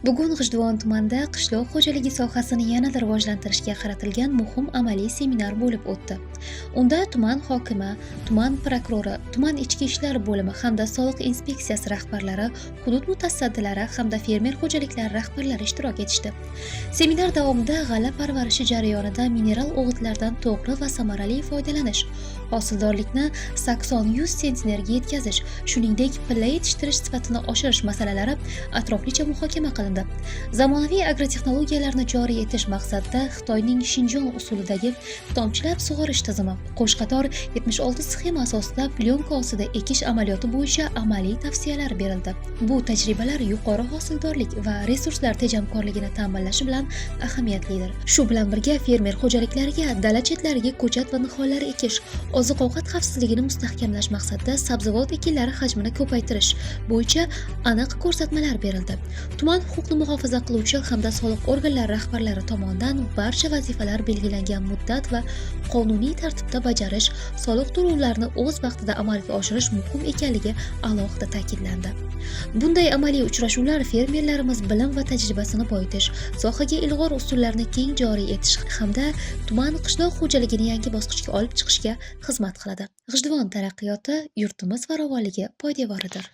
Bugun G'ijduvon tumanida qishloq xo'jaligi sohasini yanada rivojlantirishga qaratilgan muhim amaliy seminar bo'lib o'tdi. Unda tuman hokimi, tuman prokurori, tuman ichki ishlar bo'limi hamda soliq inspeksiyasi rahbarlari, hudud mutasaddilari hamda fermer xo'jaliklari rahbarlari ishtirok etishdi. Seminar davomida g'alla parvarishi jarayonida mineral o'g'itlardan to'g'ri va samarali foydalanish, hosildorlikni 80-100 sentnerga yetkazish, shuningdek, pilla yetishtirish sifatini oshirish masalalari atroflicha muhokama qilindi. Zamonaviy agrotexnologiyalarni joriy etish maqsadida Xitoyning Shinjon usulidagi tomchilab sug'orish tizimi, qo'shqator 76 sxema asosida plyonka ostida ekish amaliyoti bo'yicha amaliy tavsiyalar berildi. Bu tajribalar yuqori hosildorlik va resurslar tejamkorligini ta'minlashi bilan ahamiyatlidir. Shu bilan birga fermer xo'jaliklariga dala chetlariga ko'chat va nihollar ekish, oziq-ovqat xavfsizligini mustahkamlash maqsadida sabzavot ekinlari hajmini ko'paytirish bo'yicha aniq ko'rsatmalar berildi. Tuman huquqni muhofaza qiluvchi hamda soliq organlari rahbarlari tomonidan barcha vazifalar belgilangan muddat va qonuniy tartibda bajarish, soliq to'lovlarini o'z vaqtida amalga oshirish muhim ekanligi alohida ta'kidlandi. Bunday amaliy uchrashuvlar fermerlarimiz bilim va tajribasini boyitish, sohaga ilg'or usullarni keng joriy etish hamda tuman qishloq xo'jaligini yangi bosqichga olib chiqishga xizmat qiladi. G'ijduvon taraqqiyoti yurtimiz farovonligi poydevoridir.